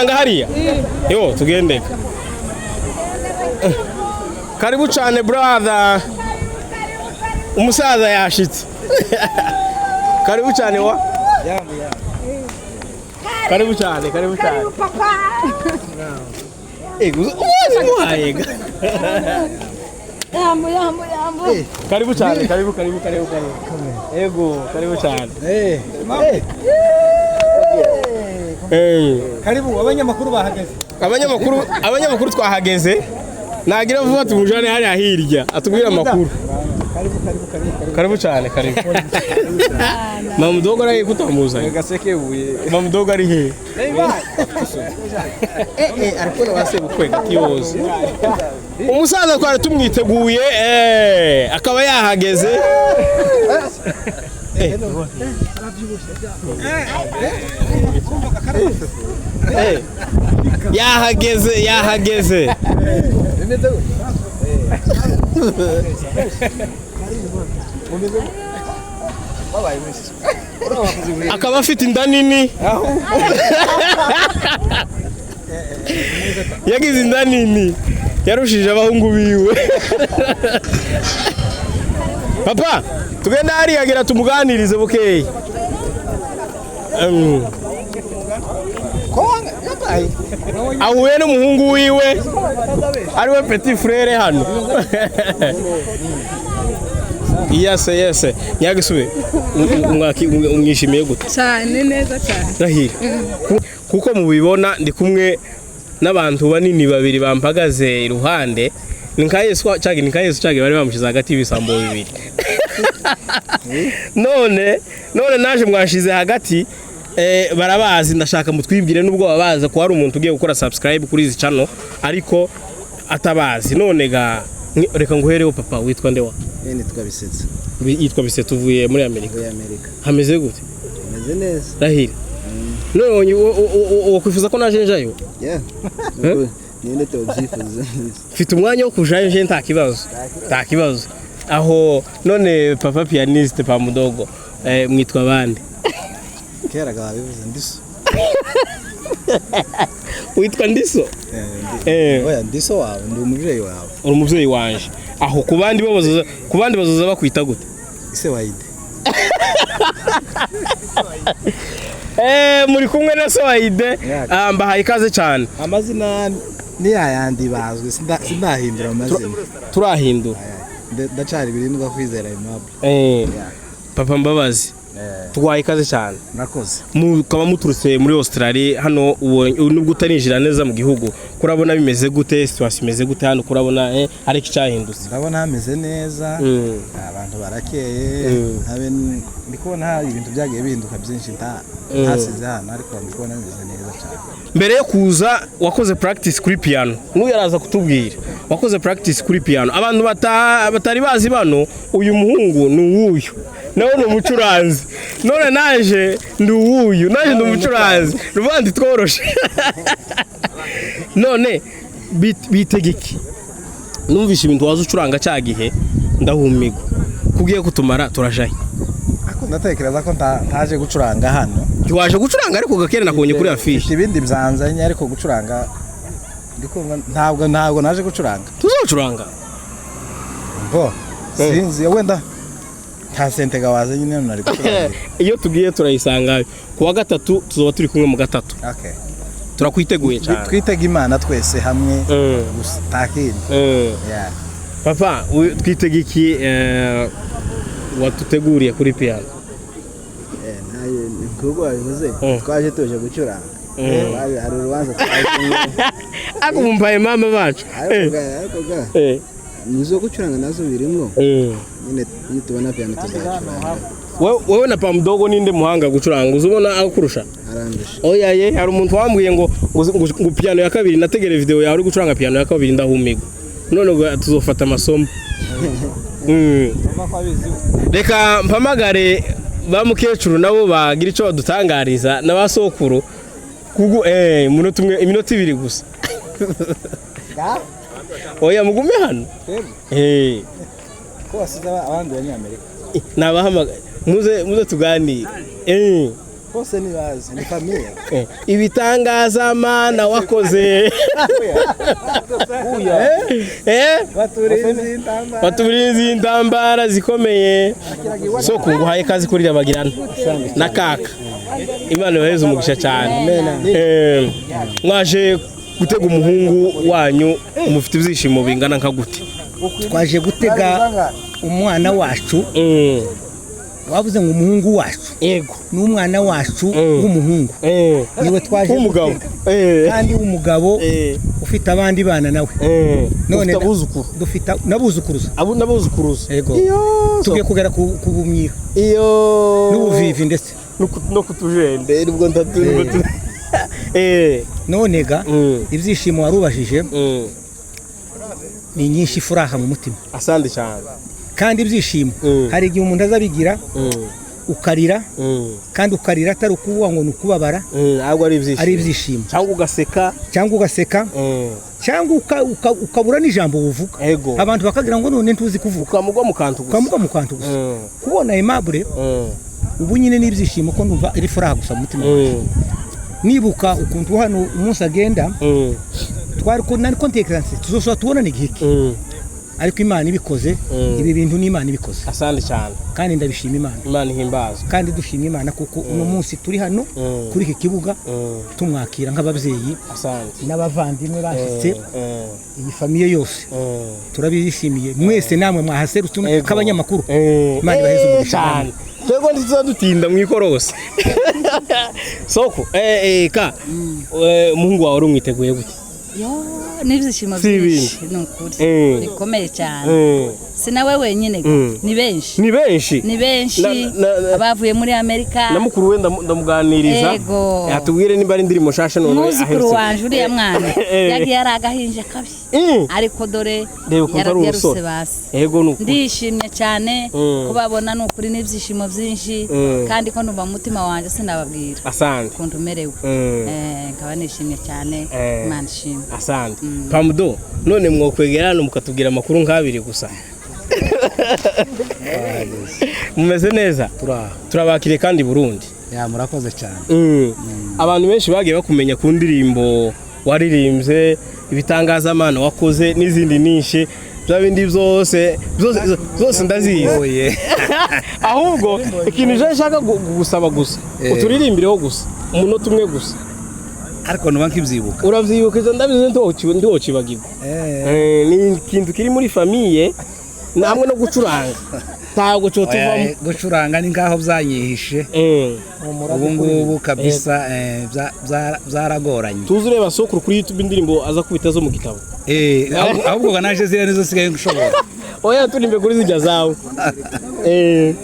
Tumusanga hariya. Yo, tugendeka. Karibu cyane, brother. Umusaza yashitse. Karibu cyane wa. Karibu cyane, karibu cyane. Papa. Eh, uzi muhaye. Yambo, yambo, yambo. Karibu cyane, karibu, karibu, karibu, karibu. Ego, karibu cyane. Eh. Karibu, abanyamakuru bahageze. Abanyamakuru twahageze. Nagira vuba tumujane hariya hirya atubwire amakuru. Karibu, karibu, karibu, karibu. Karibu cyane, karibu. Mama mudogo ari kutamuzanye. Gaseke buye. Mama mudogo ari he? Eh, ariko nabase bukwega kiyoze. Umusaza twari tumwiteguye, akaba yahageze. Yahageze, yahageze. Akaba afite inda nini. Yagize inda nini, yarushije abahungu biwe. Papa, tugenda hariya gira tumuganirize bukeye. Ahuye n'umuhungu wiwe ariwe petit frere hano. Yese, yese nyagisube, umwishimiye gute? Cyane, neza cyane. Rahira. Kuko mubibona ndi kumwe n'abantu banini babiri bampagaze iruhande. Ni nka Yesu cage, ni nka Yesu cage bari bamushize hagati y'ibisambo bibiri. None naje mwashize hagati, barabazi. Ndashaka mutwibwire nubwo babazi ko hari umuntu ugiye gukora subscribe kuri izi channel ariko atabazi. None ga reka nguhereho papa, witwa nde wa? Nitwa Bisetsa. Yitwa Bisetsa, uvuye muri Amerika. Muri Amerika. Hameze gute? Hameze neza. Rahira. None wokwifuza ko naje njayo? Yeah. Ninde tubyifuza? Mfite umwanya wo kujayo nje, nta kibazo. Nta kibazo. Aho none papa pianiste pa mudogo, mwitwa bande? Kera gabivuze Ndiso. Witwa Ndiso? Oya, Ndiso wawe, ndi umuvyeyi wawe. Uri umuvyeyi wanje. Aho kubandi bo bazoza, kubandi bazoza bakwita gute? Ise wayide. Muri kumwe na se wayide, mbahaye ikaze cyane. Amazina ni yayandi bazwi, sindahindura amazina. Turahindura. Ndacari birindwa Kwizera Aimable. Papa Mbabazi, twaye ikaze cyane. Murakoze. Mukaba muturutse muri Australia hano, nubwo utarinjira neza mu gihugu, kurabona bimeze gute? Situation imeze gute hano? Kurabona ariko icyahindutse? Ndabona hameze neza, abantu barakeye, habe ndi kubona hari ibintu byagiye bihinduka byinshi ntasize hano, ariko ndi kubona bimeze neza cyane. Mbere yo kuza wakoze practice kuri piano, n'uyu araza kutubwira wakoze practice kuri piano. Abantu batari bazi bano, uyu muhungu ni uwuyu, nawe ni umucuranzi. None naje ndi uwuyu, naje ndi umucuranzi, rubandi tworoshe. None bitegeki, numvise ibintu waza ucuranga cya gihe ndahumigwa, kugiye kutumara turajaye. Ako ndatekereza ko ntaje gucuranga hano. Ntiwaje gucuranga ariko gakera nakubonye kuri afishe. Ibindi byanzanye ariko gucuranga ndikumva ntabwo naje gucuranga. Tuzacuranga? Bo sinzi, wenda nta sentega waze nyine nari gucuranga. Iyo tugiye turayisangayo. Kuwa gatatu tuzoba turi kumwe mu gatatu. Okay. Turakwiteguye cyane. Twitega Imana twese hamwe gusa takindi. Yeah. Papa, twitega iki watuteguriye kuri piano? Nkuko wabivuze, twaje tuje gucuranga. Hari urubanza twaje. Ako mumpaye mama bacu. Ariko ga nizo gucuranga nazo birimo. Nyine nitubona piano tuzacuranga. Wewe na pa mudogo ninde muhanga gucuranga? Uzubona akurusha? Arandusha. Oya ye, hari umuntu wambwiye ngo piano ya kabiri, nategere video yawe uri gucuranga piano ya kabiri ndahumigwa. None tuzofata amasomo. Reka mpamagare ba mukecuru nabo bagira ico badutangariza n'abasokuru kuko umunota umwe, iminota ibiri gusa. Oya mugume hano. Ko wasize abandi banyamerika. Nabahamagaye muze tuganire. Bose nibazi, ni famille. Ibitangaza Mana wakoze. Baturinze intambara. Baturinze intambara zikomeye. Soko, nguhaye kazi kuri Rabagirana na kaka. Imana ibaheze umugisha cyane. Mwaje gutega umuhungu wanyu, mufite ibyishimo bingana nka gute? Twaje gutega umwana wacu. Wavuze ngo umuhungu wacu? Yego. Ni umwana wacu w'umuhungu, niwe twaje w'umugabo gutega. Kandi w'umugabo ufite abandi bana nawe. None ufite abuzukuru. Dufite n'abuzukuruza. Abo n'abuzukuruza. Yego. Iyo. Tugiye kugera ku bumwira iyo n'ubuvivi ndetse no kutujende nubwo ndatu none ga ibyishimo warubajije ni nyinshi, furaha mu mutima. Asante cyane. Kandi ibyishimo hari igihe umuntu azabigira ukarira, kandi ukarira atari ukuvuga ngo ni ukubabara, ahubwo ari ibyishimo. Ari ibyishimo. Cyangwa ugaseka. Cyangwa ugaseka, cyangwa ukabura n'ijambo uvuga. Ego. Abantu bakagira ngo none ntuzi kuvuga. Ukamugwa mu kantu gusa. Ukamugwa mu kantu gusa. Kubona Aimable ubu nyine ni ibyishimo, ko numva iri furaha gusa mu mutima wanjye. Nibuka ukuntu hano umunsi agenda twari ko nari ko ntekereza tuzosora tubonane igihe ki, ariko Imana ibikoze. Ibi bintu ni Imana ibikoze. Asante cyane. Kandi ndabishima Imana. Imana ihimbazwe. Kandi dushima Imana kuko uno munsi turi hano kuri iki kibuga tumwakira nk'ababyeyi asante n'abavandimwe bashyitse, iyi famille yose turabishimiye mwese, namwe mwahaserutse nk'abanyamakuru. Imana ibaheze umugisha. Cyane. Twebwe ntituzadutinda mu ikorosi. Soko ka umuhungu wawe urumwiteguye gute? Yo, n'ibyishimo Si byinshi, ni ukuri bikomeye cyane. Si nawe wenyine, ni benshi. Ni benshi. Ni benshi abavuye muri Amerika. Na mukuru we ndamuganiriza. Ego. Atubwire niba ari indirimbo nshasha none umwuzukuru aherutse. wanje uriya mwana yagiye ari agahinja kabi, ariko dore Reba ukuntu ari yararuse umusore. basi. Ego, ni ukuri. Ndishimye cyane kubabona, ni ukuri n'ibyishimo byinshi, kandi ko numva mu mutima wanjye sinababwira Asante. ukuntu umerewe. Nkaba nishimye cyane. Imana ishimwe. Asante. Pamudo, none mwokwegera hano mukatubwira amakuru nk'abiri gusa. Mumeze neza? Turabakiriye kandi i Burundi. Ya, murakoze cyane. Abantu benshi bagiye bakumenya ku ndirimbo waririmbye, ibitangazamana wakoze n'izindi nyinshi, bya bindi byose byose byose ndazizi. Oye. Ahubwo ikintu je nshaka gusaba gusa, uturirimbireho gusa umunota umwe gusa. Ariko nuba nkibyibuka. Uravyibuka ivyo, ndabizi ntiwocibagirwa. Ni ikintu kiri muri famille namwe no gucuranga ntabwo cotuvamo. Oya, gucuranga ni ngaho byanyihishe ubu ngubu kabisa, byaragoranye. Tuzi ureba sokuru kuri YouTube indirimbo aza kubita zo mu gitabo. Ahubwo naje ziriya nizo sigaye nshobora. Oya, turimbe kuri zijya zawe.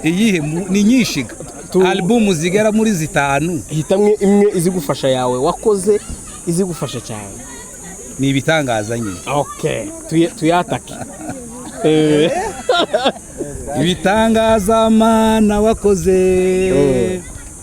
Iyihe ni nyinshi ga. Albumu zigera muri 5. Hitamwe imwe izigufasha yawe wakoze izigufasha cyane. Ni ibitangaza nyine. Okay, tuyatake. Ibitangaza Mana wakoze,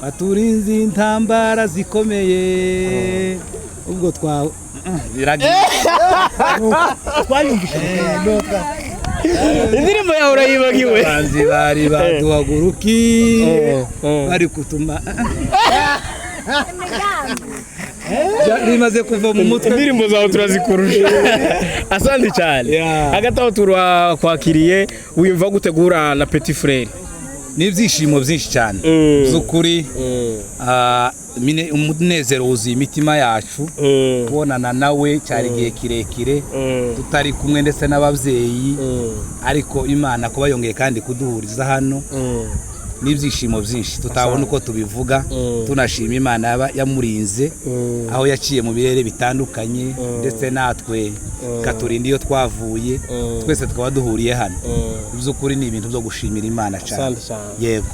waturinze intambara zikomeye, ubwo twa biragiye. Indirimbo yawe urayibagiwe. Abanzi bari baduhagurukiye bari kutuma bimaze kuva mu mutwe. Indirimbo zawe turazikurusha. Asante cyane. Yeah. Hagati aho turakwakiriye, wiyumva gutegura na petit frère? Ni ibyishimo byinshi cyane by'ukuri. Umunezero wuzuye imitima yacu. Kubonana nawe cyari igihe kirekire tutari kumwe, ndetse n'ababyeyi, ariko Imana kuba yongeye kandi kuduhuriza hano n'ibyishimo byinshi tutabona uko tubivuga. Tunashima Imana yaba yamurinze aho yaciye mu birere bitandukanye, ndetse natwe ikaturinda iyo twavuye, twese tukaba duhuriye hano. By'ukuri ni ibintu byo gushimira Imana cyane. Asante cyane. Yego.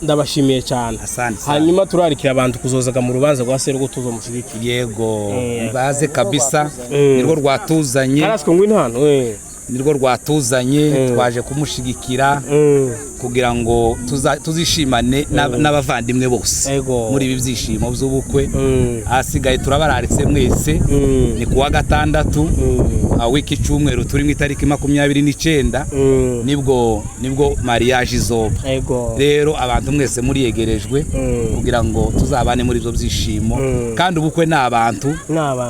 Ndabashimiye cyane. Asante sana. Hanyuma turarikira abantu kuzozaga mu rubanza rwa Serugo tuzomushyigikira. Yego, baze kabisa, nirwo rwatuzanye. Karaswe, ngwino hano. Nirwo rwatuzanye, twaje kumushigikira kugira ngo tuzishimane n'abavandimwe bose muri ibi byishimo by'ubukwe. Ahasigaye turabararitse mwese, ni kuwa gatandatu w'iki cyumweru turi mu itariki 29, nibwo mariage izoba. Rero abantu mwese muriyegerejwe kugira ngo tuzabane muri ibyo byishimo, kandi ubukwe ni abantu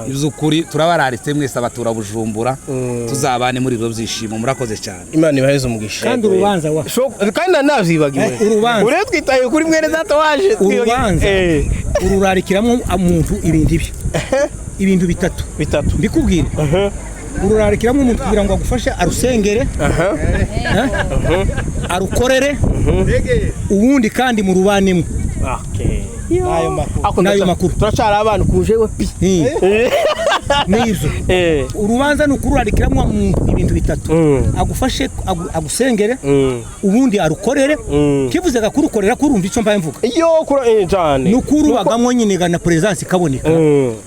iby'ukuri. Turabararitse mwese abatura Bujumbura, tuzabane muri ibyo byishimo. Murakoze cyane. Imana ibaheze umugisha. Kandi urubanza wa Kandi navyibagiwe. Urubanza. Ure twitaye kuri mwene data waje. Urubanza. Ururarikiramo umuntu ibintu ibi, ibintu bitatu. Bitatu. Mbikubwire, ururarikiramo umuntu kugira ngo agufashe arusengere, arukorere, ubundi kandi murubanemo. Okay. N'ayo makuru. N'ayo makuru. Turacara abantu kuje we pi. N'ibyo urubanza ni ukururarikiramo umuntu ibintu bitatu: agufashe, agusengere, ubundi arukorere. Kivuze kurukorera, kurumva icyo mbaye mvuga? Iyo kura cyane. Ni ukurubagamo nyine na presence ikaboneka.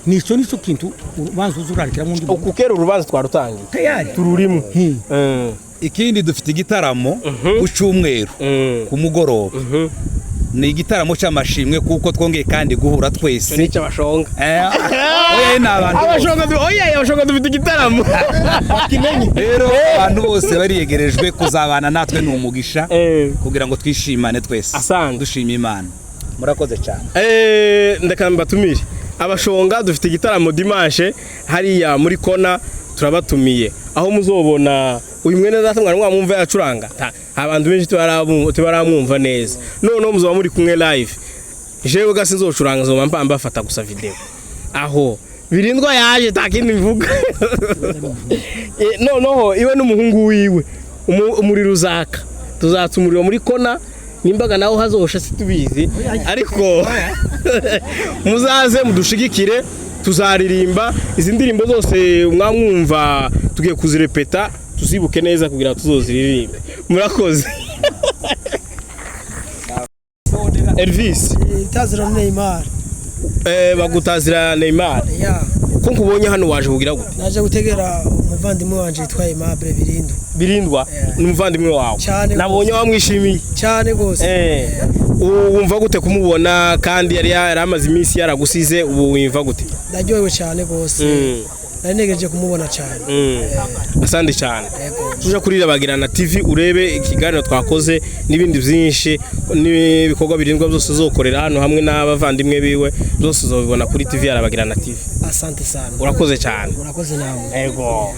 Nico nicyo kintu urubanza uzurarikiramo undi muntu. Ukukera urubanza twarutangiye. Tayari. Tururimo. Ikindi, dufite igitaramo ku cyumweru ku mugoroba. Ni igitaramo cy'amashimwe kuko twongeye kandi guhura twese. Ni cy'abashonga. Oya, ni abantu bose. Abashonga oya, abashonga dufite igitaramo. Rero abantu bose bariyegerejwe kuzabana natwe, ni umugisha kugira ngo twishimane twese. Asante. Dushima Imana. Murakoze cyane. Ndeka mbatumire. Abashonga dufite igitaramo dimanche hariya muri kona, turabatumiye. Aho muzobona uyu mwene data mwari mwamwumva yacuranga. Abantu benshi tubaramwumva neza. Noneho muzoba muri kumwe live. Jewe gasi nzocuranga, nzoba mbafata gusa video. Aho Birindwa yaje takindi mvuga. Noneho iwe n'umuhungu wiwe umuriro uzaka. Tuzatsa umuriro muri kona, nimbaga naho hazosha situbizi, ariko muzaze mudushigikire, tuzaririmba izi ndirimbo zose mwamwumva, tugiye kuzirepeta tuzibuke neza kugira tuzoziririmbe. Murakoze. Elvis. Itazira Neymar. Bagutazira Neymar. Ya. Ko nkubonye hano waje kugira gute? Naje gutegera umuvandimwe wanje yitwa Aimable Birindwa. Birindwa ni umuvandimwe wawe? Cyane. Nabonye wamwishimiye. Cyane gose. Wumva gute kumubona kandi yari yaramaze iminsi yaragusize, ubu wumva gute? Ndaryohewe cyane gose. Nari negereje kumubona cyane. Asante cyane. Tuja kuri Rabagirana TV urebe ikiganiro twakoze n'ibindi byinshi n'ibikorwa Birindwa byose uzokorera hano hamwe n'abavandimwe biwe, byose uzobibona kuri TV ya Rabagirana TV. Asante sana. Urakoze cyane. Urakoze namwe. Ego.